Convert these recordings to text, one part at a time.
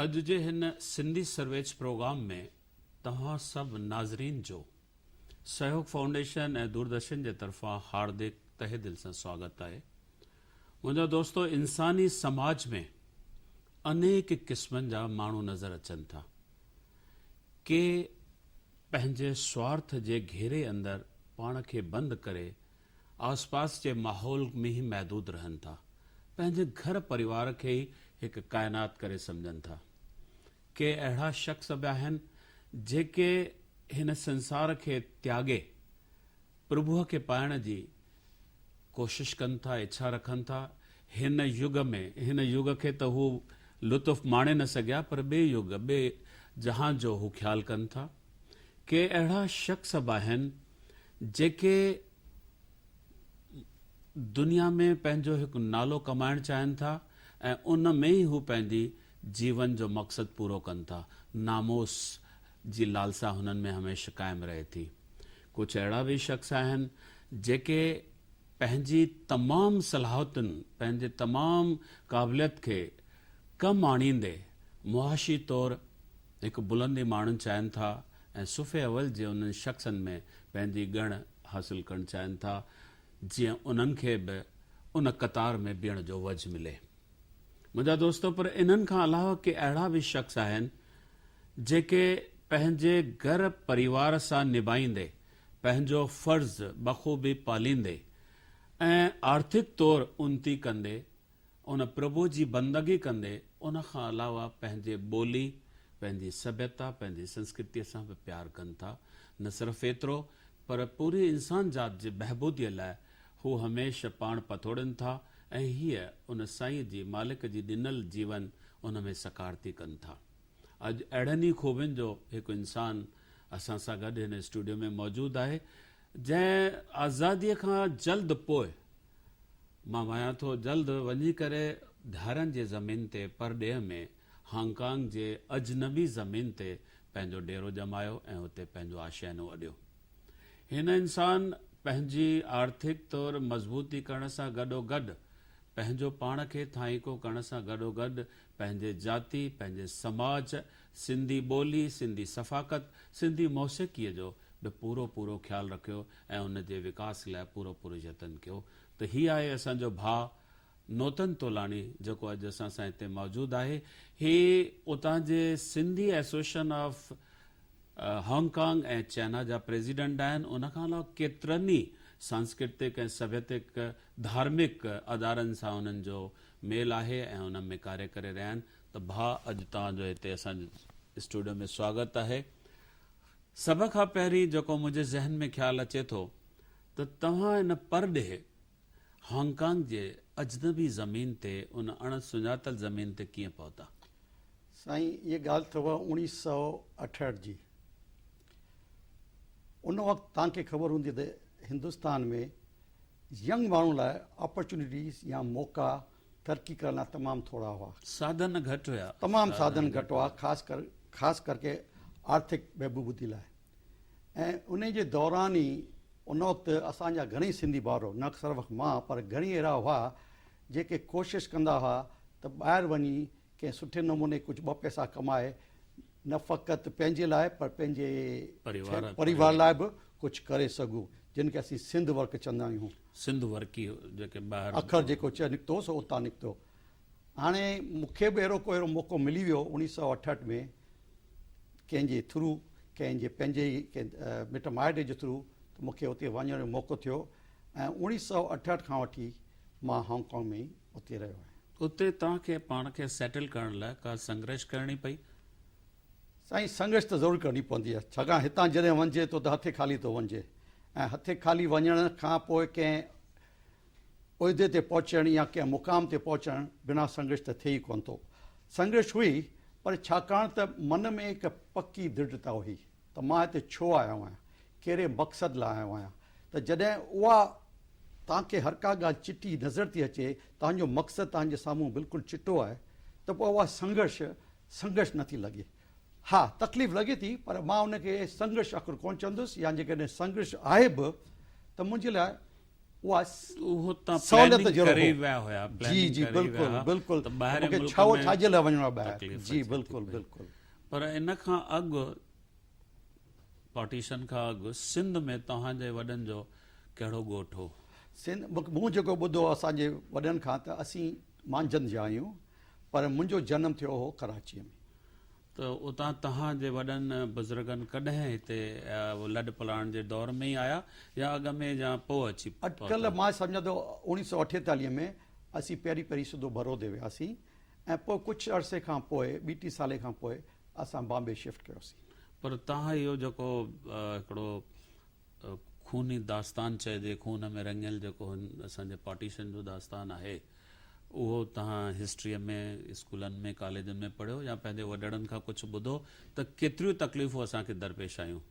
اڄ جي هن سنڌي سرويچ پروگرام ۾ توهان سڀ ناظرين جو سهيوڳ فائونڊيشن ۽ دوردرشن جي طرفان هاردڪ تهه دل سان سواگت آهي. منهنجا دوستو انساني سماج ۾ انيڪ قسمن جا ماڻهو نظر اچن ٿا. ڪي پنهنجي سوارٿ جي گهيري اندر پاڻ کي بند ڪري آس پاس جي ماحول ۾ ئي محدود رهن ٿا. پنهنجي گهر پريوار کي ئي هڪ ڪائنات ڪري سمجهن ٿا. ڪي اهڙا شخص به آهن جيڪي هن سنسار کي تياڳي پرڀوء کي پائڻ جي ڪوشش ڪن ٿا، اڇا رکن ٿا. هن يگ ۾ هن يگ کي ته هو لطف ماڻي نه سگهيا پر ٻئي يگ، ٻئي جهان جو هو خيال ڪن ٿا. ڪي اهڙا شخص به آهن جيڪي دنيا ۾ پنهنجو هڪ نالو ڪمائڻ چاهين ٿا ۽ ان ۾ ئي هو پنهنجي جيون جو مقصد پورو ڪن ٿا. ناموس جي لالسا هنن ۾ هميشه قائم رهي ٿي. ڪجهه اهڙا به شخص آهن جيڪي پنهنجي تمام صلاحيتن، پنهنجي تمام قابليت کي ڪم آڻيندي معاشي طور هڪ بلندي ماڻڻ چاهين ٿا ۽ صف اول جي انهن شخصن ۾ پنهنجي ڳڻ حاصل ڪرڻ چاهين ٿا جيئن انهن کي به ان قطار ۾ بيهڻ جو وجهه ملي. منهنجا دوستو پر انهن کان علاوه ڪي اهڙا به شخص آهن جيڪي پنهنجي گهر پريوار سان نڀائيندي پنهنجو فرض بخوبي پاليندي ۽ آرٿڪ طور انتي ڪندي ان پرڀو جي بندگي ڪندي ان کان علاوه پنهنجي ٻولي، پنهنجي سڀيتا، پنهنجي سنسڪرتيء سان به پيار ڪن ٿا. نه صرف ايترو پر پوري انسان ذات جي بهبوديء لاء هو هميشه پاڻ پتوڙين ٿا ۽ هيء ان سائينء جي مالڪ جي ڏنل جيون ان ۾ سڪارتي ڪن ٿا. اڄ اهڙن ئي خوبين جو هڪ انسان اسان سان گڏ هن اسٽوڊيو ۾ موجود آهي، جنهن آزاديء کان جلد پوء مان ڀانيان ٿو جلد وڃي ڪري ڌارين جي زمين تي پرڏيهه ۾ هانگ ڪانگ جي اجنبي زمين تي پنهنجو ڊيرو ڄمايو ۽ اتي پنهنجو آشيانو اڏيو. هن انسان پنهنجي آرٿڪ طور مضبوطي ڪرڻ سان گڏوگڏ پنهنجو پاڻ کي ٿائينڪو ڪرڻ سان گڏوگڏ پنهنجي جاتي، پنهنجي سماج، سنڌي ٻولي، سنڌي ثفاقت، سنڌي موسيقيء جو به پورو پورو خيال رکيو ۽ ان جي وڪاس لاء پورو پورو يتن ڪيو ته هي آهي اسان جو ڀاء نوتن تولاڻي جيڪو اڄ اسان سان هتي موجود آهي. هي اتان جي Sindhi association of Hong Kong ۽ China جا پريزيڊنٽ آهن. ان کان علاوه ڪيترن ئي سانسڪرتڪ ۽ سڀيتڪ ڌارمڪ ادارن سان انهن جو ميل آهي ۽ انهن ۾ ڪاريه ڪري رهيا آهن ته ڀاء اڄ توهان جو هتي اسان جي اسٽوڊيو ۾ سواگت آهي. سڀ کان پهرين جيڪو منهنجي ذهن ۾ خيال اچي ٿو ته توهان ان پرڏيهه هانگ ڪانگ جي اجنبي زمين تي ان اڻ سڃاتل زمين تي ڪيئن پهتا؟ سائين اها ڳالهه اٿو 1968 جي. ان وقت توهان کي خبر هوندي ته هندستان ۾ ينگ ماڻهن لاء اپرچونيٽيز يا موقعا ترقي ڪرڻ لاء تمام ٿورا هئا. ساڌن گهٽ هيا. تمام ساڌن گهٽ هئا خاص ڪر خاص ڪرڪي آرٿڪ بهبودي لاء ۽ انهي جي دوران ئي ان وقت اسان جا گهڻئي سنڌي ڀائر نه صرف مان پر گهڻئي اهڙا هئا جيڪي ڪوشش ڪندا هئا ته ٻاهر وڃي ڪنهن سٺي نموني ڪجهه ٻه پئسا ڪمائي نه فقط پنهنجي لاء پر پنهنجي پريوار لاء به ڪجهه ڪري سگهون جن کي اسين سنڌ ورڪ چوندا آهيون. سنڌ ورڪي جيڪي ٻاهر اکر جيڪو چئه نڪتو سو اتان نڪتو. هاڻي مون کي به اهڙو ڪو اهڙو موقعو ملي ويو 1968 ۾ ڪنهن جي ٿرو ڪنهن جي پنهنجي ئي ڪنهن مٽ مائٽ جي ٿرو ته مون کي اتي وڃڻ جو موقعو ٿيو ۽ 1968 کان وٺي مان هانگ ڪانگ ۾ ئي اتي رهيو آهيان. اتي توهان کي پاڻ کي سيٽل ڪرڻ لاء ڪا سنگرش ڪرڻي پئي؟ سائين سنگرش ته ضرور ڪرڻي پوندي آهي ڇاڪاڻ هتان جڏهن وڃجي ٿو ته هٿين خالي ٿو وڃجي ۽ هٿين خالي وڃڻ کان پوء ڪنهن عهدي تي پهچڻ يا ڪنهن مقام تي پهچڻ بنا سنگرش ته ٿئي ئي ڪونه ٿو. سنگرش هئي پر ڇاڪاڻ ته من ۾ هڪ پڪي درڍتا هئي ته مان هتي ڇو آيو آهيان، ڪهڙي مقصد لاء آيو آهيان ته جڏهن اها توهان کي هر ڪا ڳالهه چٽي نظر ٿي اچي، توهان جو مقصد توهان جي سامهون بلڪل چٽو آهي ته پوء اها سنگهرش سنگهرش نه ٿي لڳي. ها تڪليف لڳي ٿي پر مان ان کي سنگهرش اکر ڪونه چوندس يا جيڪڏهن سنگهرش آهي به ته منهنجي لاء اها اهو تان سهوليت پلاننگ جهڙو ڪري هو. ويا هيا جي پلاننگ جي ڪري بلڪل ويا بلڪل ته ٻاهرين مونکي ملڪ ڇا ۾ ڇا جي لاء وڃڻو آهي ٻاهر تڪليف جي اچي ٿي بلڪل پئي. بلڪل. پر ان کان اڳ پارٽيشن کان اڳ سنڌ ۾ توهان جي وڏن جو ڪهڙو ڳوٺ هو؟ سنڌ مون جيڪو ٻڌو اسان جي وڏن کان ته اسين مانجهند جا آهيون پر منهنجو جنم ٿيو هو ڪراچيء ۾. ته اتان توهان جي وڏن بزرگن ڪڏهن هتي لڏ پلاڻ جي دور ۾ ئي آيا يا اڳ ۾ يا پوء اچي پهتا؟ اٽڪل مان سمجهان ٿو اوڻيهه سئو اٺيتاليهه ۾ اسين پهرين پهرين سڌو بڙودي وياسين ۽ پوء ڪجهه عرصي کان پوء ٻي ٽي سالي کان پوء اسان بامبي شفٽ ڪيوسين. پر توهان اهو جيڪو هڪڙو خوني داستان چئجي، خون ۾ رڱيل جيڪو هن اسان جي پارٽيشن جو داستان آهي، اهو توهان هسٽريء ۾ اسڪولن ۾ ڪاليجن ۾ پڙهيو يا پنهنجي وڏڙن کان ڪجهه ٻڌو ته ڪيتريون تڪليفون اسان کي درپيش آيون؟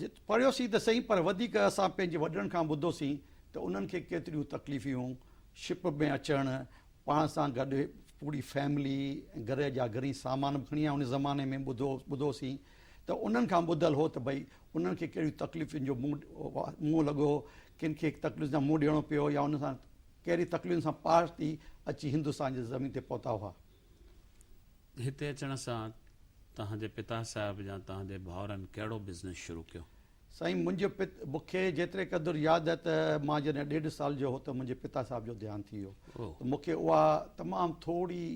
جي پڙهيوسين ته سهي پر وڌيڪ اسان پنهنجي وڏڙن کان ٻڌوسين ته انهن کي ڪيتريون تڪليفيون شپ ۾ اچڻ، پاڻ سان گڏ پوري فيملي ۽ گهر جا گهڻي سامان به کڻي آيا ان زماني ۾ ٻڌو ٻڌوسين ته انهن کان ٻڌل هو ته ڀئي انهن کي ڪهڙيون تڪليفن جو منهن لڳو ڪن کي تڪليفن سان منهن ڏيڻو پيو يا انهن سان ڪهڙي تڪليفن سان پار ٿي اچي هندستان جي زمين تي پهتا هئا. هتي اچڻ سان توهان جي پتا صاحب يا توهان جي ڀائرن ڪهڙو بزنس شروع ڪيو؟ سائين منهنجو پت مون کي جيتري قدر ياد آهي ته مان جڏهن ڏيڍ سال جو هو ته منهنجي پتا صاحب جو ديهانت ٿي ويو ته مون کي اها تمام ٿوري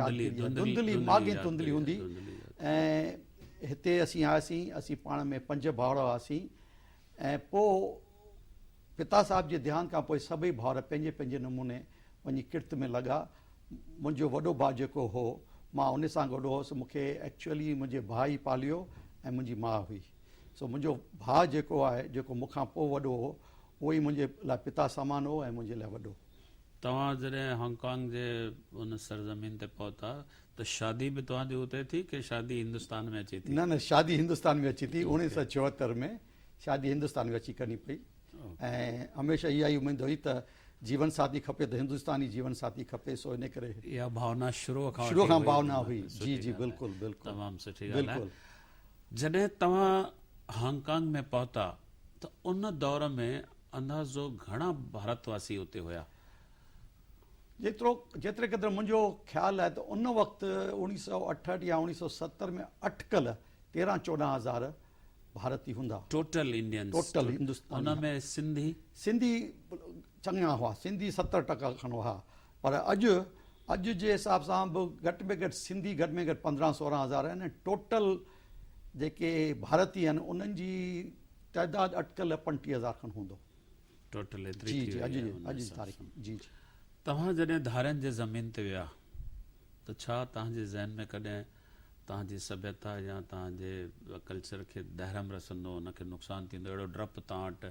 يادگيري آهي ڌنڌلي ماڳهين ڌنڌلي هوندي ۽ هتي اسين آياسين اسين پاڻ ۾ پنج ڀائر هئاسين ۽ پوء پتا صاحب جي ديهانت کان پوء سڀئي ڀائر پنهنجي پنهنجي نموني وڃي ڪرت ۾ لڳا منهنجو وڏو ڀاء جيڪو هو مان ان سان گڏ هوس مون کي ايڪچوئلي منهنجي ڀاء ئي پاليو ۽ منهنجي ماء هئي سو منهنجو ڀاء جيڪو آهي جيڪو مون کان پوء وڏو هو اهو ئي منهنجي لاء پتا سامان هو ۽ منهنجي لاء وڏو. توهان جڏهن هانگ ڪانگ جي ان سرزمين تي پهتا ته شادي به توهان جي اتي ٿي ڪي شادي هندستان ۾ اچي ٿي؟ نه نه شادي هندستان ۾ اچي ٿي اوڻيهه سئو 74 ۾ شادي هندستان ۾ اچي ڪرڻي پئي ۽ هميشه اها ئي اميد هئي ته جيون ساٿي کپي ته هندستاني جيون ساٿي کپي سو ان ڪري. اها ڀاونا شروع کان شروع کان ڀاونا هئي جي جي بلڪل بلڪل تمام سٺي ڳالهه آهي. جڏهن توهان هانگ ڪانگ ۾ پهتا ته ان دور ۾ اندازو گهڻا ڀارت واسي اتي هيا؟ جيترو جيتري قدر منهنجو خيال آهي ته ان وقت 1968 يا 1970 ۾ اٽڪل 13 14 هزار ڀارتي هوندا. ٽوٽل انڊينز ٽوٽل هندستاني ان ۾ سنڌي؟ سنڌي چڱا هئا سنڌي 70 ٽڪا کن هئا پر اڄ اڄ جي حساب سان به گهٽ ۾ گهٽ سنڌي گهٽ ۾ گهٽ 15 16 هزار آهن ۽ ٽوٽل جيڪي ڀارتي آهن انهن جي تعداد اٽڪل 25 هزار کن هوندو. ٽوٽل ايتري جي ٿي جي وئي اڄ آهي جي ان اڄ جي حساب تاريخ سان. ۾ جي جي. توهان جڏهن ڌارين جي زمين تي ويا ته ڇا توهان جي ذهن ۾ ڪڏهن توهان جي سڀيتا يا توهان جي ڪلچر کي دهرم رسندو ان کي نقصان ٿيندو اهڙو ڊپ توهان وٽ؟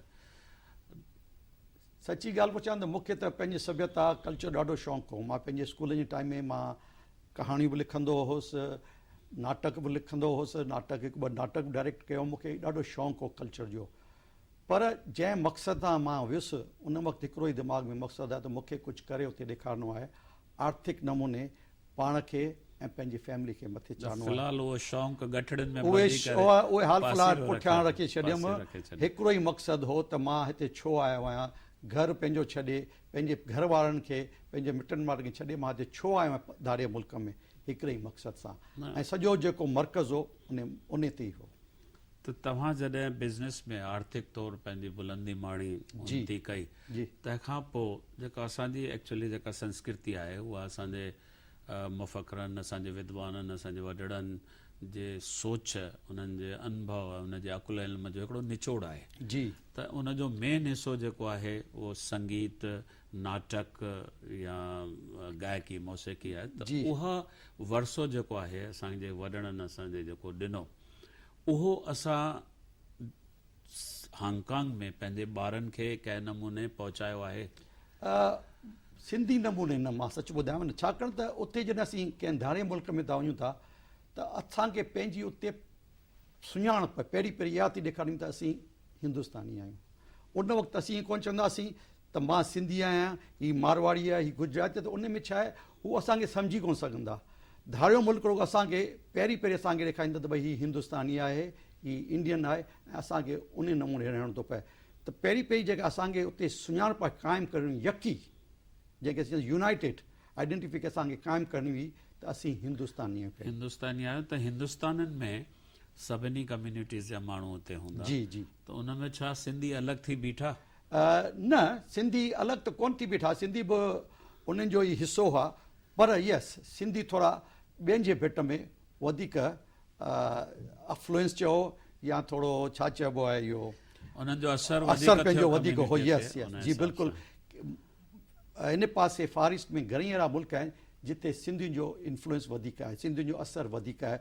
سچي ڳالهه پڇان ته مون کي ته پنهنجي سڀيتا ڪلچر ڏاڍو شوق هو مان پنهنجي اسڪول جي ٽائيم ۾ مان ڪهاڻيون به لکندو هوس ناٽڪ به لکندو هوس ناٽڪ هڪ ٻه ناٽڪ به ڊائريڪٽ ڪيو مون کي ڏاڍو شوق هو ڪلچر جو پر جنهن مقصد سان مان ويس ان وقت هڪڙو ئي دماغ ۾ مقصد آهي ته مون کي ڪجهه ڪري اتي ڏيکارڻو آهي آرٿڪ نموني پاڻ کي ۽ پنهنجي فيملي کي مٿي چاڙهڻو آهي. في الحال اهو شوق ڳٺڙين ۾ ٻڌي ڪري اهي حال في الحال پٺيان رکي ڇڏيم. هڪڙو ئي مقصد هو ته مان هتي ڇو آيو آهيان، گهر پنهنجو ڇڏي، پنهنجي گهر وارن کي، پنهنجي مٽن مائٽن کي ڇڏي مان هتي ڇو آيو آهيان ڌارئي ملڪ ۾، هڪڙي ئي مقصد سان ۽ سڄو جيڪو مرڪز هو انهي تي ئي هو. ته توهان جڏهن بزنس ۾ آرٿڪ طور پنهنجي بلندي ماڻي انتي ڪئي تنهن کان پوء جيڪا اسان جي ايڪچولي جيڪا سنسڪرتي آهي اها اسان جي مفڪرن اسان جي ودوانن اسان جي وڏڙن جي سوچ انهن جي انڀو ۽ ان جي عقل علم جو هڪڙو نچوڙ آهي جي ته ان جو مين حصو جيڪو آهي اهو سنگيت ناٽڪ يا گائڪي موسيقي آهي ته اها ورثو جيڪو آهي اسان جي وڏڙن اسان جي جيڪو ڏنو اهو اسان هانگ ڪانگ ۾ پنهنجي ٻارن کي ڪنهن نموني پهچايو آهي؟ سنڌي نموني نه مان سچ ٻڌايانو نه ڇاڪاڻ ته اتي جڏهن اسين ڪنهن ڌارئين ملڪ ۾ ٿا وڃون ٿا ته اسان کي پنهنجي اتي سڃاڻپ پهرين پهرين اها ٿي ڏيکاريون ته اسين هندستاني آهيون ان وقت اسين ائين ڪونه چونداسين ته مان سنڌي آهيان، هي مارواڙي آهي، هي گجراتي آهي ته ان ۾ ڇا آهي هو اسان کي سمجهي ڪونه سگهندا. ڌاريو ملڪ رڳو اسان کي پهرين پهرين اسان کي ڏيکاريندا ته ڀئي هي هندستاني آهي، هي انڊين آهي ۽ اسان کي انهي نموني رهڻو ٿو پئي. ته پهرين پهرين جيڪا اسان کي اتي سڃاڻپ قائم ڪرڻي يڪي جنهن کي اسين يونائيٽيڊ آئيڊينٽيفڪ اسان کي قائم ڪرڻي هئي ته اسين هندستاني آهيون پهرين. هندستاني آهيون ته هندستانين ۾ سڀني ڪميونٽيز جا ماڻهو اتي هوندا. جي جي. ته ان ۾ ڇا سنڌي الڳ ٿي بيٺا؟ نه سنڌي الڳ ته ڪونه ٿي بيٺا سنڌي به انهن جو ئي حصو هئا پر يس سنڌي ٿورا ٻين جي ڀيٽ ۾ وڌيڪ افلوئنس چئو يا ٿورو ڇا چئبو آهي اهو انهن جو اثر اثر پنهنجو وڌيڪ هو يس يس جي بلڪل هن پاسي فار ايسٽ ۾ گهڻي اهڙا ملڪ آهن جتي سنڌين جو انفلوئنس وڌيڪ آهي سنڌين جو اثر وڌيڪ آهي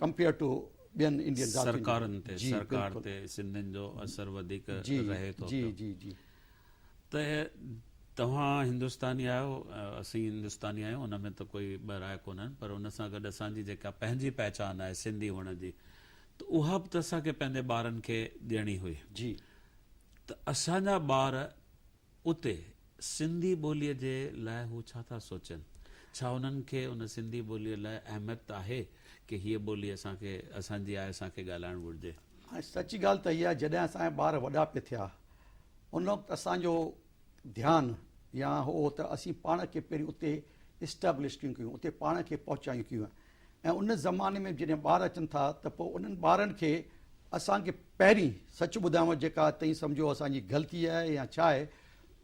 ڪمپيئر ٽو ٻين انڊين ذاتين سرڪارن تي سرڪار تي سنڌين جو اثر وڌيڪ رهي ٿو جي جي جي ته توهان هندستاني آهيو اسين هندستاني آهيون ان ۾ ته ڪوئي ٻه راء ڪونهن پر ان سان گڏ اسان جي جيڪا پنهنجي پهچان آهي سنڌي هئڻ جي ته اها به ته اسان کي پنهنجي ٻارن کي ڏيڻي هئي جي ته اسان جا ٻار اتي سنڌي ٻوليء جي لاء هو ڇا ٿا سوچن؟ ڇا انهن کي ان سنڌي ٻوليء لاء اهميت آهي ڪي هيء ٻولي اسان کي اسان جي آهي اسان کي ڳالهائڻ گهرجي؟ هاڻي سچي ڳالهه ته هيء آهي جڏهن اسان جا ٻار وڏا پئي ٿيا ان وقت اسان جو ڌيان يا هو ته اسين پاڻ کي پهرين اتي اسٽيبلش ڪيون ڪيون اتي پاڻ کي پهچايون ڪيون ۽ ان زماني ۾ جڏهن ٻار اچن ٿا ته پوء انهن ٻارن کي اسان کي پهرين سچ ٻڌايانو جيڪا تئين سمجهو اسان جي غلطي آهي يا ڇا آهي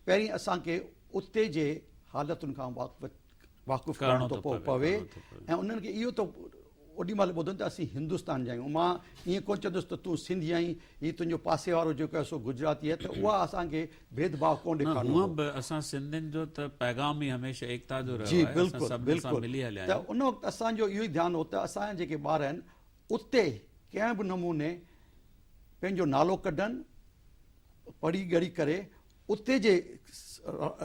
پهرين اسان کي اتي جي حالتن کان واقف ڪرڻو ٿو پوي ۽ انهن کي اهو ته اوڏي مهل ٻڌن ته اسين هندستان جا آهيون مان ائين ڪونه چوندس ته تون سنڌي آهين هي تنهنجو پاسي وارو جيڪو آهي سو گجراتي آهي ته اها اسان کي ڀيد ڀاء ڪونه ڏيکارڻو هونء به اسان سنڌين جو ته پيغام ئي هميشه ايڪتا جو رهيو جي آهي اسان سڀني سان ملي هليا آهيون ته ان وقت اسان جو اهو ئي ڌيان هو ته اسان جا جيڪي ٻار آهن اتي ڪنهن به نموني پنهنجو نالو ڪڍن پڙهي ڳڙهي ڪري اتي جي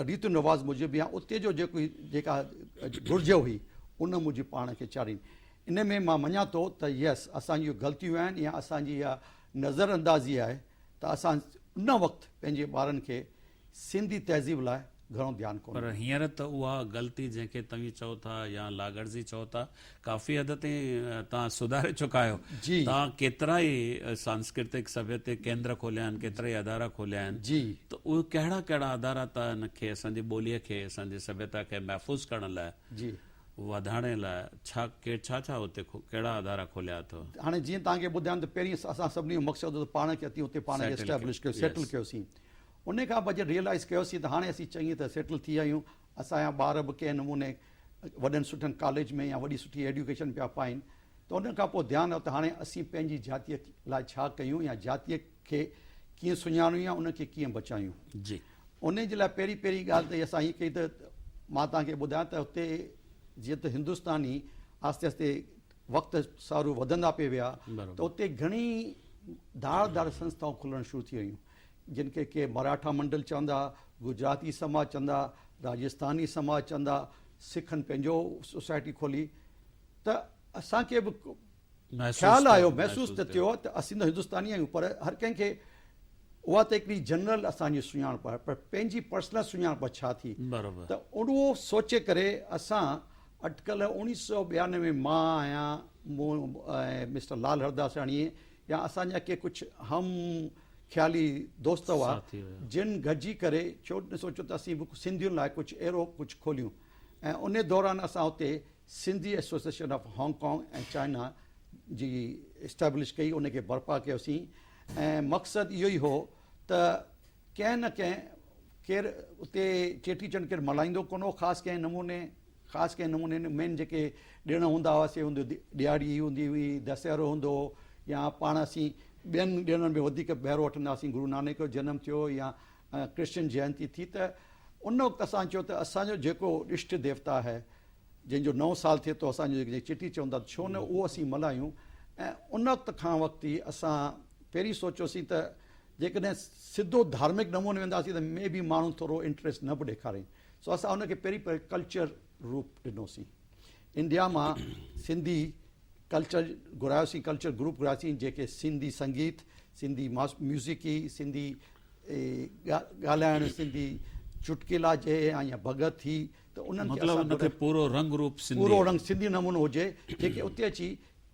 ريتن رواج موجب يا اتي جو جيڪو جيڪا گهرج هئي ان موجب پاڻ کي چاڙهين ان ۾ مان مڃان ٿو ته يس اسان جون غلطيون آهن يا اسان جي اها نظر اندازي آهي ته اسان ان وقت پنهنجي ٻارن کي سنڌي تهذيب لاء گهڻو ڌيان ڪونه پر هينئر ته اها غلطي جنهن کي توهين چئو ٿا يا لاغرضي چئو ٿا ڪافي حد تائين توهان سڌاري چڪا آهيو. جي. توهان ڪيترا ئي سانسڪرتڪ سڀيتڪ ڪيندر کوليا آهن، ڪيترا ئي ادارا کوليا آهن. جي. ته اهي ڪهڙا ڪهڙا ادارا توهان هن کي اسان جي ٻوليء کي اسان جي سڀيتا کي محفوظ ڪرڻ لاء جي. وڌائڻ لاء ڇا ڇا ڇا اتي ڪهڙا ادارا کوليا اٿو؟ هاڻي جيئن توهان کي ٻڌايم ته پهرين اسان سڀني جو مقصد هو ته پاڻ کي اتي اتي پاڻ کي اسٽيبلش ڪيو سيٽل ڪيوسين. ان کان پوء جڏهن ريئلائيز ڪيوسين ته هاڻي اسين چڱي طرح سيٽل ٿي ويا آهيون، اسان جا ٻار به ڪنهن نموني وڏن سٺن ڪاليج ۾ يا وڏي سٺي ايڊيوڪيشن پيا پائين ته ان کان پوء ڌيان آيو ته هاڻي اسين پنهنجي جاتيء لاء ڇا ڪيون يا جاتيء کي ڪيئن سڃاڻون يا ان کي ڪيئن بچايون. جي. ان جي لاء پهرين پهرين ڳالهه ته اسان هيء ڪئي ته مان توهان کي ٻڌايان ته هتي جيئن ته هندستاني آهستي آهستي وقت سارو وڌندا پئي ويا ته اتي گهڻي ڌار ڌار سنسٿائون کلڻ شروع ٿي ويون. جن کي ڪي مراٺا منڊل چوندا، گجراتي سماج چوندا، راجسٿاني سماج چوندا، سکن پنهنجو سوسائٽي کولي ته اسان کي به خيال آيو محسوس ته ٿيو ته اسين ته هندستاني آهيون پر هر ڪنهن کي اها ته هڪڙي جنرل اسان جي سڃاڻپ آهي پر پنهنجي پرسنل سڃاڻپ ڇا ٿي ته اهو سوچي ڪري اسان اٽڪل اوڻيهه سو ٻيانوي مان آهيان مون ۽ مسٽر لال هرداساڻي يا اسان جا ڪي ڪجهه هم خيالي دوست هئا جن گڏجي ڪري ڇو نه سوچيو ته اسين به سنڌين لاء ڪجهه اهڙو ڪجهه کوليون ۽ ان دوران اسان اتي Sindhi association of Hong Kong ۽ China جي اسٽيبلش ڪئي ان کي برپا ڪيوسين ۽ مقصد اهو ئي هو ته ڪنهن نه ڪنهن ڪير اتي چيٽي چنڊ ڪير ملهائيندو ڪونه هو خاص ڪنهن نموني خاص ڪنهن نموني نه مين جيڪي ڏڻ هوندا هئا سي هوندو ڏياري هوندي هئي دسهرو هوندو هو يا پاڻ اسين ٻين ڏڻن ۾ وڌيڪ بهرو وٺندا هئاسين گرو نانڪ جو جنم ٿيو يا ڪرشن جينتي ٿي ته ان وقت اسان چيو ته اسان جو جيڪو اشٽ ديوتا آهي جنهن جو نئون سال ٿئي ٿو اسان جو چيٽي چوندا ڇو نه اهو اسين ملهايون ۽ ان وقت کان وقت ئي اسان پهرين سوچيوسين ته جيڪڏهن سڌو ڌارمڪ نموني وينداسين ته مي بي ماڻهو ٿورو انٽريسٽ نه به ڏيکارين سو اسان ان کي پهرين پهرين ڪلچر روپ ڏنوسين. انڊيا مان سنڌي ڪلچر گهرايوسين، ڪلچر گروپ گهرايوسين جيڪي سنڌي سنگيت، سنڌي ميوزڪي، سنڌي ڳالهائڻ، سنڌي چٽڪلا جي يا ڀڳت ٿي ته انهن کي مطلب ان کي پورو رنگ روپ سنڌي پورو رنگ سنڌي نمونو هجي جيڪي اتي اچي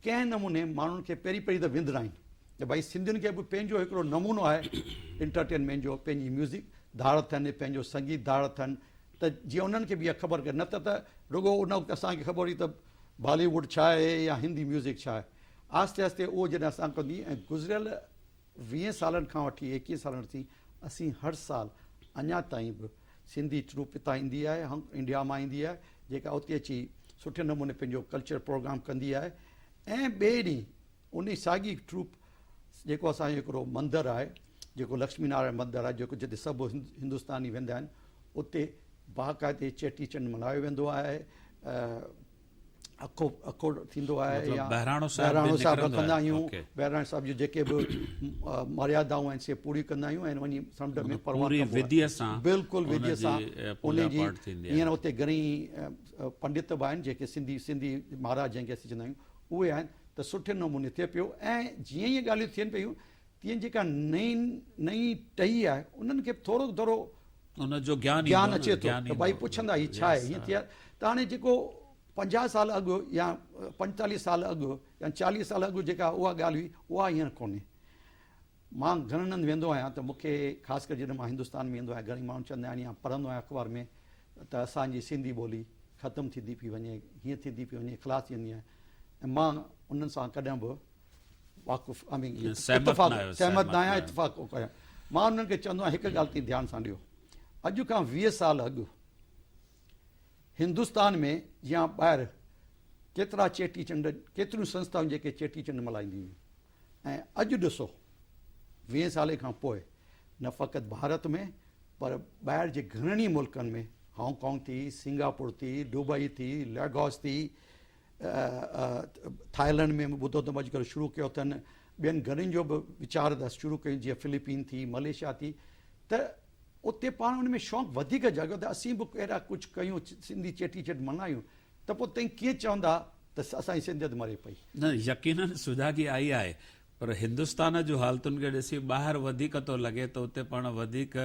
ڪنهن نموني ماڻهن کي پهرين پهرين ته وندرائين. ته ڀائي سنڌين کي به پنهنجو هڪڙو نمونو آهي انٽرٽينمينٽ جو، پنهنجي ميوزڪ ڌار اٿن، پنهنجو سنگيت ڌار اٿن ته جيئن انهن کي به اها خبر نه ته ته رڳو ان وقت اسان کي خبر هئي ته بالي ووڊ ڇا آهي يا هندي ميوزڪ ڇا آهي. آهستي آهستي اهو جڏهن اسان ڪندي ۽ گذريل ويهن سالن کان وٺي ايڪيهن سالن وٺي اسين هر سال اڃا تائين به سنڌي ٽروپ هتان ايندي آهي انڊيا مان ايندي آهي جيڪا اتي اچي سٺي نموني پنهنجو ڪلچر پروگرام ڪندي آهي ۽ ٻئي ڏينهن انهي ساڳي ٽروپ جيڪو اسان جو هڪڙو مندر آهي جيڪو لڪشمي نارائڻ مندر آهي جيڪو جتي سڀ هندستاني ويندا آهن اتي باقاعدي چيٽي چنڊ ملهايو ويندو آهي اکو اکو ٿيندو آهي يا بهراڻو صاحب رکندا آهيون بهراڻو صاحب جون جيڪي به مريادائون آهن سي پوريون ڪندا آهيون ۽ وڃي سمنڊ ۾ پروان ڪبو آهي بلڪل وڌي سان ان جي هينئر اتي گهڻي پنڊت به آهن جيڪي سنڌي سنڌي مهاراج جنهن کي اسين چوندا آهيون اهي آهن ته سٺي نموني ٿئي پيو ۽ جيئن اهي ڳالهيون ٿين پيون تيئن جيڪا نئين نئين ٽهي آهي انهن کي به ٿورو ٿورو ان جو گيان گيان اچي ٿو ته ڀائي پڇندا هي ڇا آهي هيئن ٿي آهي ته هاڻي جيڪو 50 سال اڳ يا 45 سال اڳ يا 40 سال اڳ جيڪا اها ڳالهه هئي اها هينئر ڪونهي. مان گهڻن هنڌ ويندو آهيان ته مون کي خاص ڪري جڏهن مان هندستان ۾ ويندو آهيان گهڻي ماڻهو چوندا آهن يا پڙهندو آهيان اخبار ۾ ته اسان جي سنڌي ٻولي ختم ٿيندي پئي وڃي هيئن ٿيندي پئي وڃي خلاص ٿي ويندي آهي ۽ مان انهن سان ڪڏهن به واقف آء مين اتفاق سهمت نه آهيان اتفاق ڪو ڪيان مان انهن کي چوندو آهيان هڪ ڳالهه تي ڌيان سان ڏيو اڄ کان 20 سال اڳ هندستان ۾ يا ٻاهر ڪيترا چيٽي چنڊ ڪيتريون سنستائون جيڪي چيٽي چنڊ ملهائينديون هيون ۽ اڄ ڏسو ويهين سالي کان پوء نه فقط ڀارت ۾ پر ٻاهر جي گهڻن ئي ملڪن ۾ هانگ ڪانگ ٿي، سنگاپور ٿي، دبئي ٿي، ليگوس ٿي، ٿائلنڊ ۾ به ٻڌو اٿم اڄڪلهه شروع ڪيو اٿن، ٻين گهڻن جو به ويچار اٿس شروع ڪيون جيئن فلپين ٿي، ملائيشيا ٿي ته اتي پاڻ ان ۾ شوق وڌيڪ جاڳيو ته اسين به اهڙا ڪجهه ڪيون سنڌي چيٽي چنڊ ملهايون ته پوء تئين ڪيئن چوندا ته اسان جي سنڌيت مري پئي. نه يقينن سجاڳي آئي آهي پر هندستان جون حالتن کي ڏسي ٻاهر وڌيڪ ٿو لڳي ته اتي پاڻ وڌيڪ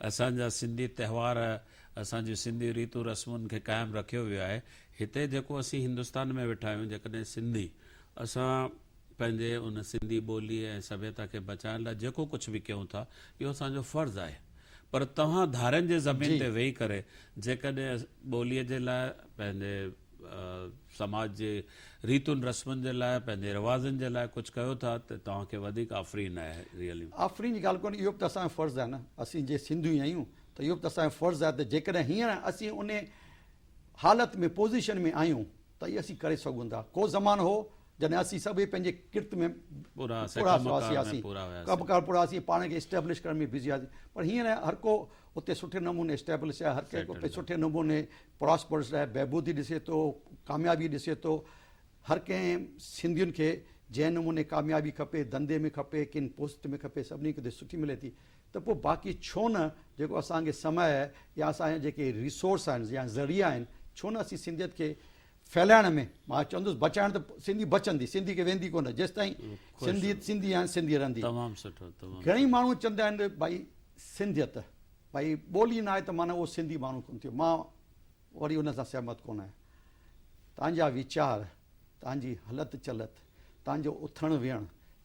اسان جا سنڌي تهوار اسان جون سنڌي ريتون رسمن کي قائم رکيو ويو آهي هتي جيڪو اسين هندستان ۾ ويٺا آهيون جيڪڏهن سنڌي اسان پنهنجي ان سنڌي ٻولي ۽ سڀيتا کي بچائڻ لاء جيڪو ڪجهه به ڪيون ٿا اهو اسان جو فرض آهي پر توهان ڌارين جي زمين تي ويهي ڪري جيڪڏهن ٻوليء جي لاء پنهنجي سماج جي ريتن رسمن جي لاء پنهنجي رواجن جي لاء ڪجهه ڪيو ٿا ته توهان کي وڌيڪ آفرين آهي ريئلي. آفرين جي ڳالهه ڪونهي اهو به ته اسان جو فرض آهي نه اسين جي سنڌي آهيون ته اهو به ته اسان جو فرض آهي ته جيڪڏهن هينئر اسين ان حالت ۾ پوزيشن ۾ آهيون ته اهي اسين ڪري سگهون ٿا ڪو زمانو هو جڏهن اسين سڀئي پنهنجي ڪرت ۾ پورا هئاسين ڪم ڪار پورا هئاسين پاڻ کي اسٽيبلش ڪرڻ ۾ بزي هئاسين پر هينئر هر ڪو اتي سٺي نموني اسٽيبلش آهي هر ڪنهن کي سٺي نموني پراسپرس آهي بهبودي ڏسي ٿو ڪاميابي ڏسي ٿو هر ڪنهن سنڌين کي جنهن نموني ڪاميابي کپي ڌنڌي ۾ کپي ڪن پوسٽ ۾ کپي سڀني کي سٺي ملي ٿي ته پوء باقي ڇو نه جيڪو اسان کي سمي آهي يا اسان جا جيڪي ريسورس آهن يا ذريعا آهن ڇو نه اسين سنڌيت کي ڦهلائڻ ۾ مان چوندس بچائڻ ته سنڌي بچندي سنڌي کي ويندي ڪونه جيستائين سنڌي سنڌي آهن سنڌي رهندي. تمام سٺو تمام. گهڻي ماڻهو چوندا آهن ڀائي سنڌيت ڀائي ٻولي نه آهي ته معنيٰ اهو سنڌي ماڻهو ڪونه ٿيو مان وري ان سان سهمت ڪونه آهيان تان جا ويچار تان جي هلت چلت تان جو اٿڻ ويهڻ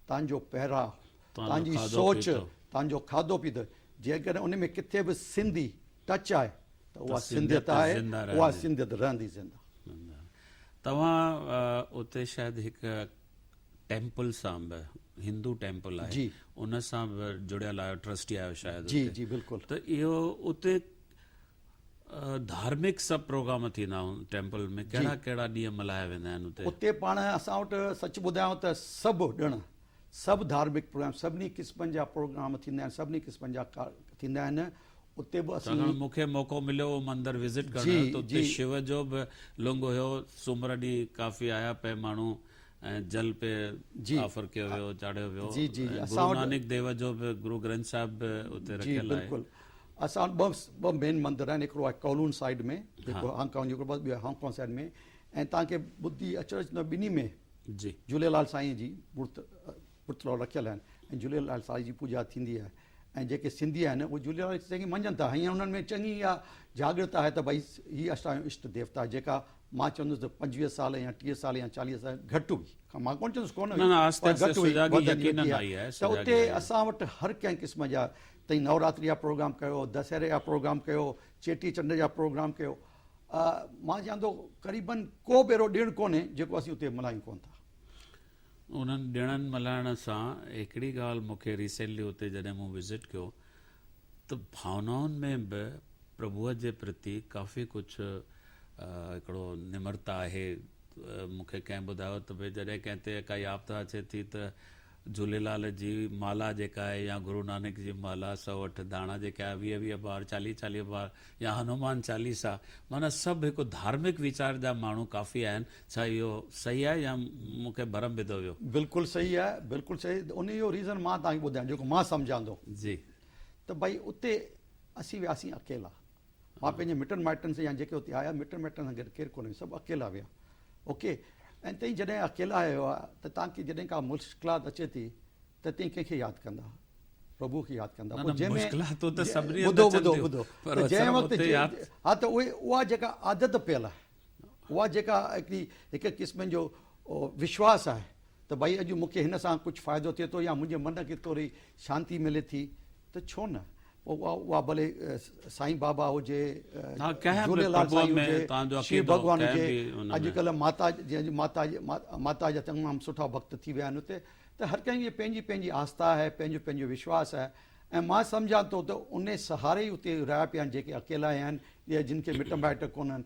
تان جو پهراء تان جي سوچ تان جو کاڌو پيتو جيڪڏهن ان ۾ ڪٿي به سنڌي ٽچ آهي ته اها سنڌيت آهي اها سنڌيت رهندي زنده. توهان اتي شايد هڪ ٽيمپل سان به هندو ٽيمپل آهي ان سان به جڙيل آهيو ٽرسٽي آهيو شايد جي جي بلڪل ته اهو اتي ڌارمڪ سڀ پروگرام ٿيندا آهن ٽيمپل ۾ ڪهڙا ڪهڙا ڏينهن ملهايا ويندا آهن اتي؟ اتي پاڻ اسان وٽ سچ ٻڌايان ته سڀ ڏڻ سڀ ڌارمڪ پروگرام سڀني قسمن جا پروگرام ٿيندا آهن سڀني قسمن جا ٿيندا آهن اتي به اسين ڇاڪاڻ مون کي موقعو مليو هو مندر وزٽ ڪرڻ جو ته اتي شو جو به لنگ هيو سومر ڏينهن ڪافي آيا پئي ماڻهو ۽ جل پئي آفر ڪيو ويو چاڙهيو ويو ۽ گرو نانڪ ديو جو به گرو گرنٿ صاحب به اتي رکيل آهي. جي بلڪل اسان وٽ ٻه مين مندر آهن هڪڙو آهي ڪولون سائيڊ ۾ جيڪو هانگ ڪانگ جو هڪڙو ٻيو آهي هانگ ڪانگ سائيڊ ۾ ۽ توهان کي ٻڌي اچرج ٿيندو ٻنهي ۾ جي جهوليلال سائين جي مورت پتلا رکيل آهن ۽ جهوليلال سائين جي پوڄا ٿيندي آهي ۽ جيڪي سنڌي آهن اهي جهوليلال سائين کي مڃن ٿا هينئر انهن ۾ چڱي اها جاڳرتا آهي ته ڀائي هي اسان جو اشٽ ديوتا آهي جيڪا مان چوندس ته 25 سال يا 30 سال يا 40 سال گهٽ هئي، مان ڪونه چوندس ڪونه نه نه هئي آهستي پر آهستي گهٽ هئي، سجاڳي وڌندي يقينن ويندي آئي آهي آهي، ته سجاڳي اتي آئي آهي. اسان وٽ هر ڪنهن قسم جا تئين نوراتري جا پروگرام ڪيو، دسهري جا پروگرام ڪيو، چيٽي چنڊ جا پروگرام ڪيو، مان چوان ٿو قريبن ڪو به اهڙو ڏڻ ڪونهي جيڪو اسين اتي ملهايون ڪونه ٿا. انهن ڏڻن ملهائڻ سان هڪڙي ڳالهه مون کي ريسينٽلي اتي جڏهن مون وزٽ ڪيو ته ڀاونائن ۾ به پرڀوء جي پرتي ڪافي ڪجهه هڪڙو نمرتا آهي. مون کي ڪنهن ٻڌايو ته ڀئي جڏهن ڪنهن تي ڪائي آپدا اچي ٿي ته جهوليلال جي مالا جيڪا آهي يا گرو نانڪ جي مالا 108 داڻا جيڪي آهي 20 20 بار 40 40 بار يا هنومان چاليسا معنيٰ سڀ هڪ ڌارمڪ ويچار جا ماڻهو ڪافي آهن ڇا اهو صحيح آهي يا مون کي ڀرم وڌو ويو؟ بلڪل صحيح آهي بلڪل صحيح ان جو ريزن مان توهان کي ٻڌايان جيڪو مان سمجهان ٿو جي. ته ڀئي اتي اسين وياسين اڪيلا مان پنهنجي مٽن مائٽن سان يا جيڪي اتي آيا مٽن مائٽن سان گڏ ڪير ڪونه ويو سڀ اڪيلا ويا اوڪي ۽ تئين جڏهن اڪيلا آيو ته توهان کي جڏهن ڪا مشڪلات اچي ٿي ته تئين ڪنهن کي ياد ڪندا پرڀو کي ياد ڪندا نه پوء نه جنهن ۾ مشڪلاتون ته سڀني هنڌ ٻڌو اچن ٻڌو ٿيون ٻڌو پر ته جنهن صرف وقت اتي ياد ها ته اهي اها جيڪا عادت پيل آهي اها جيڪا هڪڙي هڪ قسم جو وشواس آهي ته ڀائي اڄ مون کي هن سان ڪجهه فائدو ٿئي ٿو يا منهنجي من کي ٿوري شانتي ملي ٿي ته ڇو نه پوء اها اها ڀلي سائين بابا هجي ها ڪنهن به جهوليلال پرڀوء سائين ۾ هجي توهان جو شو عقيدو ڀڳوان ڪنهن هجي به ان ۾ اڄڪلهه ماتا جي ماتا ماتا جا تمام سٺا ڀڳت ٿي ويا آهن اتي ته هر ڪنهن جي پنهنجي پنهنجي آسٿا آهي پنهنجو پنهنجو وشواس آهي ۽ مان سمجهان ٿو ته ان سهاري ئي اتي رهيا پيا آهن جيڪي اڪيلا آهن يا جن کي مٽ مائٽ ڪونهن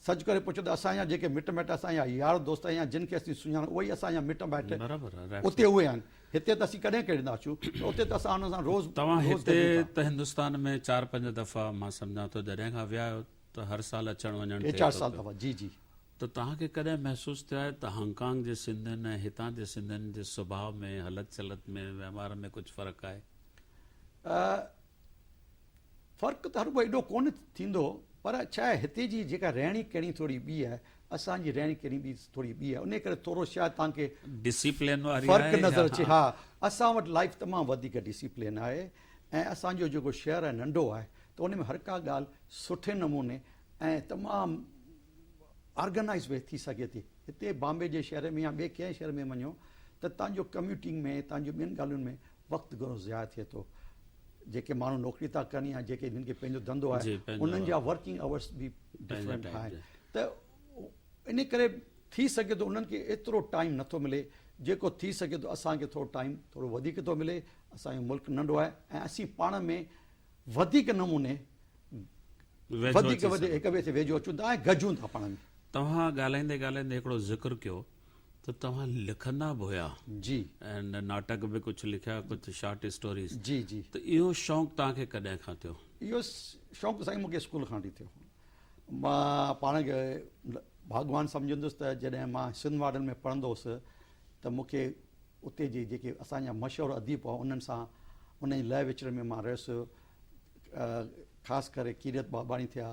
سچ ڪري پڇو ته اسان جا جيڪي مٽ مائٽ اسان جا يار دوست يا جن کي اسين سڃاڻون اهي ئي اسان جا مٽ مائٽ برابر آهي اتي اهي آهن هتي ته اسين ڪڏهن ڪڏهن ٿا اچون ته اتي ته اسان انهن سان روز توهان روز هتي گڏجون ٿا. ته هندستان ۾ چار پنج دفعا مان سمجهان ٿو جڏهن کان ويا آهيو ته هر سال اچڻ وڃڻ ٽي ٿئي چار ٿو سال پيو. دفعا جي جي. ته توهان کي ڪڏهن محسوس ٿيو آهي ته هانگ ڪانگ جي سنڌين ۽ هتان جي سنڌين جي سڀاء ۾ هلت چلت ۾ وهنوار ۾ ڪجهه فرق آهي؟ فرق ته هرگو ايڏو ڪونه ٿيندو پر ڇا آهي هتي جي جيڪا رهڻي ڪهڻي ٿوري ٻي آهي اسان جي رهڻي ڪهڻي ٻي ٿوري ٻي آهي انهي ڪري ٿورو شايد توهان کي ڊسيپلين واري فرق آهي نظر يا اچي ها اسان وٽ لائف تمام وڌيڪ ڊسيپلين آهي ۽ اسان جو جيڪو شهر آهي ننڍو آهي ته ان ۾ هر ڪا ڳالهه سٺي نموني ۽ تمام آرگنائيز وي ٿي سگهي ٿي. هتي بامبي جي شهر ۾ يا ٻئي ڪنهن شهر ۾ وڃو ته تان جو ڪميوٽنگ ۾ تان جو ٻين ڳالهين ۾ وقت گهڻو ضايع ٿئي ٿو. جيڪي ماڻهو نوڪري ٿا ڪن يا جيڪي جن کي پنهنجو ڌنڌو آهي انهن جا ورڪنگ آورس به ڊفرنٽ آهن ته ان ڪري ٿي سگهي ٿو انهن کي ايترو ٽائيم نٿو ملي جيڪو ٿي سگهي ٿو اسان کي ٿورو ٽائيم ٿورو وڌيڪ ٿو ملي. اسان جو ملڪ ننڍو آهي ۽ اسين پاڻ ۾ وڌيڪ نموني ويجهو وڌيڪ اچي وڌيڪ سگهو هڪ ٻئي کي ويجهو اچون ٿا ۽ گڏجون ٿا پاڻ ۾. توهان ڳالهائيندي ڳالهائيندي هڪڙو ذڪر ڪيو ته توهان لکندا به هيا. جي. ۽ ناٽڪ به ڪجهه لکيا ڪجهه شارٽ اسٽوريز. جي جي. ته اهو شوق توهان کي ڪڏهن کان ٿيو؟ اهو شوق سائين مون کي اسڪول کان وٺي ٿيو. مان پاڻ کي ڀاڳوان سمجهندس ته جڏهن مان سنڌ ماڊل ۾ پڙهندو هوس ته مون کي اتي جي جيڪي اسان جا مشهور اديب هئا انهن سان انهن جي لهه وچڙ ۾ مان رهيس خاص ڪري ڪيرت ٻاٻاڻي ٿيا،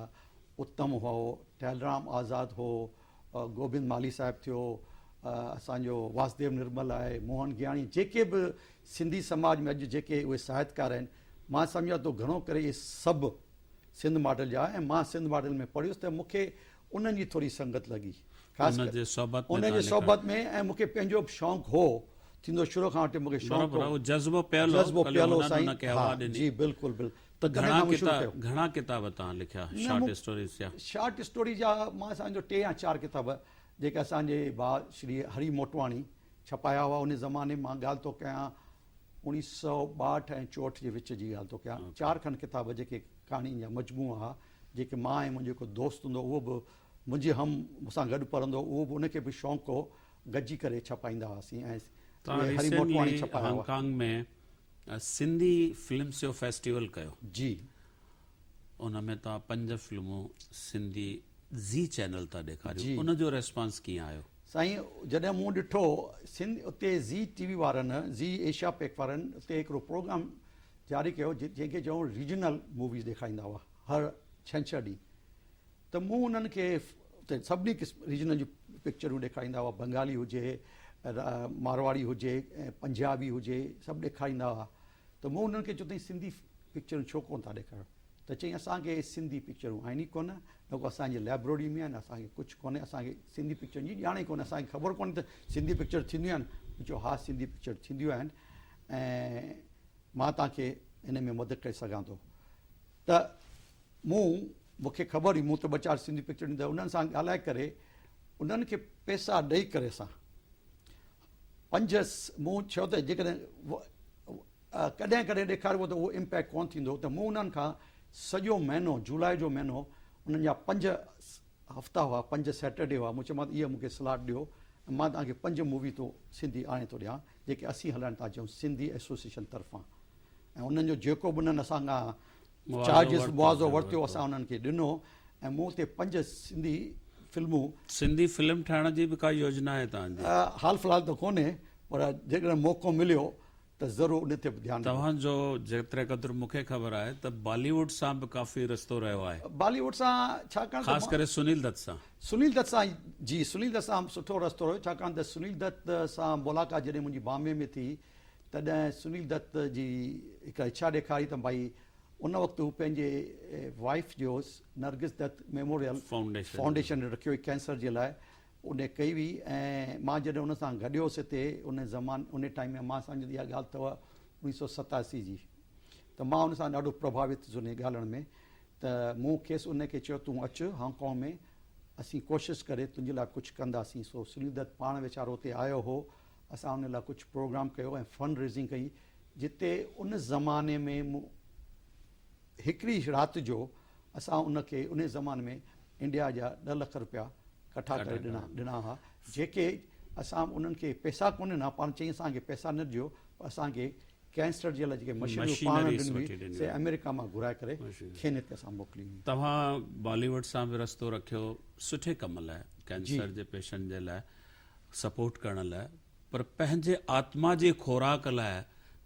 اتم هئو، ٽهلرام آزاد هو، گوبند مالهي صاحب ٿيو، اسان جو واسديو نرمل آهي، موهن گياڻي جيڪي به سنڌي سماج ۾ اڄ جيڪي اهي ساهتڪار آهن مان سمجهان ٿو گهڻو ڪري اهي سڀ سنڌ ماڊل جا ۽ مان سنڌ ماڊل ۾ پڙهيس ته مون کي انهن جي ٿوري سنگت لڳي خاص ان جي صحبت ۾ ان جي صحبت ۾ ۽ مون کي پنهنجو به شوق هو ٿيندو شروع کان وٺي مون کي شوق هو جذبو پيل هو جذبو پيل هو سائين ها جي بلڪل بلڪل ته گهڻا ڪتاب گهڻا ڪتاب توهان لکيا شارٽ اسٽوريز جا؟ شارٽ اسٽوري جا مان سمجهان ٿو 3 يا 4 ڪتاب جيڪي اسان جي ڀاء شري هري موٽواڻي ڇپايا هئا ان زماني مان ڳالهه ٿو ڪيان 1962 ۽ 64 جي وچ جي ڳالهه ٿو ڪيان 4 کن ڪتاب جيڪي ڪهاڻين جا مجموعا هئا جيڪي مان ۽ منهنجو هڪ دوست هوندو اهو به منهنجي هم مون سان گڏ پڙهندو هو اهو به ان کي به شوق هو گڏجي ڪري ڇپائيندا هئاسين ۽ توهان اهي هري موٽواڻي ريسينٽلي ڇپايا هانگ هئا. ڪانگ ۾ سنڌي فلمس جو فيسٽيول ڪيو. جي. ان ۾ توهان 5 فلمون سنڌي زي چينل تان ڏيکاريون جي. ان جو ريسپانس ڪيئن آيو؟ سائين جڏهن مون ڏٺو سنڌ اتي زي ٽي وي وارن زي ايشيا پيڪ وارن اتي هڪڙو پروگرام جاري ڪيو جنهن کي چئون ريجنل موويز ڏيکاريندا هئا هر ڇنڇر ڏينهن ته مون انهن کي اتي سڀني قسم ريجنل جون پڪچرون ڏيکاريندا هئا بنگالي هجي مارواڙي هجي ۽ پنجابي هجي سڀ ڏيکاريندا هئا ته مون انهن کي چيو تائين سنڌي پڪچرون ڇو ڪونه ٿا ڏيکاريو ته چيائين اسان کي سنڌي پڪچرون آهن ئي ڪونه، نه ڪو اسان جي لائبريري ۾ آهن، اسان کي ڪجهه ڪونهي، اسان کي سنڌي پڪچرن جي ڄاڻ ئي ڪونهي، اسان کي خبر ڪونهي ته سنڌي پڪچر ٿينديون آهن. مون چيو ها سنڌي پڪچر ٿينديون آهن ۽ مان توهان کي ان ۾ مدد ڪري سگهان ٿو. ته مون مون کي خبر هئي مون ته ٻه چار سنڌي پڪچرون ته انهن سان ڳالهائي ڪري انهن کي پئسا ڏئي ڪري اسان پنج مون چيو ته جيڪڏهن ڪڏهن ڪڏهن ڏيکاربو ته اهو امپيڪٽ ڪونه ٿيندو ته مون انهن کان سڄو مهينو جولاء جو مهينو انهن جا پنج هفتا هئا پنج سيٽرڊي هئا مون چيومانس اهي مون کي سلاٽ ڏيو ۽ مان توهان کي پنج مووي ٿو سنڌي آڻي ٿو ڏيان جيڪي اسين هلائڻ ٿا چاهيون سنڌي ايسوسيئيشن طرفان ۽ انهن جو جيڪو به انهن اسان کان چارجز معاوضو ورتو اسان انهن کي ڏنو ۽ مون اتي پنج سنڌي فلمون. سنڌي فلم ٺاهڻ جي به ڪا يوجنا آهي توهان جي؟ حال في الحال ته ڪونهي پر جيڪڏهن موقعو مليو ته ضرور ان تي به ڌيان ڏبو. توهان جو جيتري قدر مون کي خبر آهي ته بالي ووڊ سان به ڪافي رستو رهيو آهي. بالي ووڊ سان ڇاڪاڻ ته خاص ڪري سنيل دت سان. سنيل دت سان جي سنيل دت سان سٺو رستو رهيو ڇاڪاڻ ته سنيل دت سان ملاقات جڏهن منهنجي بامبي ۾ ٿي تڏهن سنيل دت جي هڪ اڇا ڏيکاري ته ڀائي ان وقت هو پنهنجي وائيف جو نرگس دت ميموريل فائونڊيشن رکيو هئي ڪينسر جي لاء ان ڪئي هئي ۽ مان جڏهن ان سان گڏيو هوس هتي ان زمان ان ٽائيم ۾ مان سمجهان ٿو اها ڳالهه اٿو 1987 جي ته مان ان سان ڏاڍو پرڀاوت ٿيس ان ڳالهڻ ۾ ته مون کيس ان کي چيو تون اچ هانگ ڪانگ ۾ اسين ڪوشش ڪري تنهنجي لاء ڪجهه ڪنداسين سو سنيل دت پاڻ ويچارو اتي آيو هو اسان ان لاء ڪجهه پروگرام ڪيو ۽ فنڊ ريزنگ ڪئي جتي ان زماني ۾ هڪڙي رات جو اسان ان کي ان زماني ۾ انڊيا جا ڏهه لک روپيا ڪٺا ڪري ڏنا ڏنا هئا جيڪي اسان انهن کي پئسا ڪونه ڏنا پاڻ چئي اسان کي پئسا نه ڏيو پر اسان کي ڪينسر جي لاء جيڪي مشينريون پاڻ ڏنيون هئي سي آمريڪا مان گهرائي ڪري کين هتي اسان موڪليون هيون. توهان بالي ووڊ سان به رستو رکيو سٺي ڪم لاء ڪينسر جي پيشنٽ جي لاء سپورٽ ڪرڻ لاء پر پنهنجي آتما جي خوراڪ لاء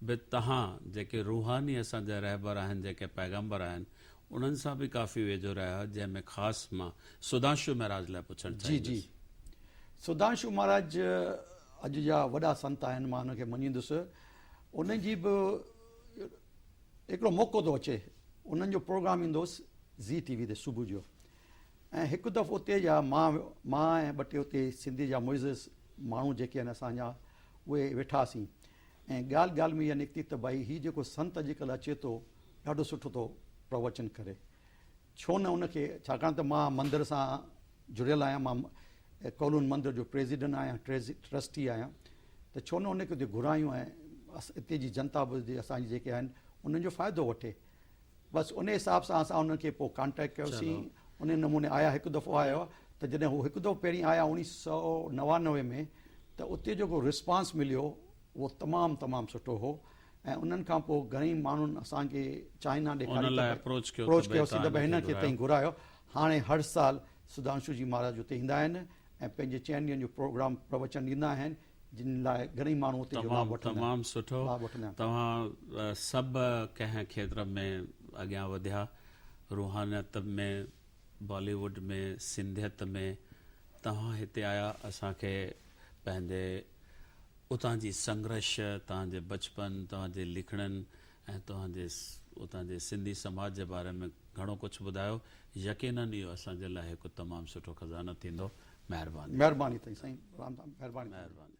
به توهان جيڪي روحاني اسان جا رهبر آهن جيڪي پيغمبر آهن انهن سان به ڪافي ويجهو رهيا آهيو جنهن ۾ خاص مان سڌانشو مهراج لاء پڇڻ جي جي چاهيندس. سڌانشو مهاراج اڄ جا وڏا سنت آهن مان انهن کي مڃيندس انهن جي به هڪڙو موقعو ٿو اچي انهن جو پروگرام ايندو هوس زي ٽي وي تي صبح جو ۽ هڪ دفعو اتي جا مان مان ۽ ٻه ٽي اتي سنڌي جا معزز ماڻهو جيڪي آهن اسان جا اهي ويٺاسين ۽ ڳالهه ڳالهه ۾ اها نڪتي ته ڀائي هي جيڪو سنت اڄڪلهه اچي ٿو ڏاڍو سٺو ٿو پروچن ڪري ڇو نه ان کي ڇاڪاڻ ته مان مندر سان جڙيل آهيان مان ڪولون مندر جو پريزيڊنٽ آهيان ٽرسٽي آهيان ته ڇو نه ان کي اتي گهرايون ۽ اتي جي جنتا به اسان جي جيڪي آهن انهن جو فائدو وٺي بس انهي حساب سان اسان انهن کي پوء ڪانٽيڪٽ ڪيوسين انهي نموني آيا هڪ دفعو آيا ته جڏهن هو هڪ دفعو پهرين آيا 1999 ۾ ته اتي جيڪو رسپانس مليو اهو تمام تمام سٺو هو ۽ انهن کان پوء گهڻي ماڻهن اسان کي چائنا ڏيکاري ته اپروچ ڪيوسين ته ڀئي هن کي تائين گهرايو هاڻي هر سال سڌانشو جي مهاراج اتي ايندا آهن ۽ پنهنجي چئن ڏينهن جو پروگرام پروچن ڏيندا آهن جن لاء گهڻئي ماڻهو اتي جو لاڀ وٺندا آهن. تمام سٺو توهان سڀ ڪنهن کيتر ۾ اڳيان وڌيا روحانيت ۾ بالي ووڊ ۾ سنڌيت ۾ توهان هتي آيا اسان کي پنهنجي اتان جي سنگرش توهان جي بچپن توهان جي لکڻين ۽ توهان جي اتان جي سنڌي سماج جي باري ۾ گهڻو ڪجهه ٻڌايو يقينن اهو اسان جي لاء هڪ تمام سٺو خزانو ٿيندو مهرباني. مهرباني تائين سائين رام مهرباني. مهرباني.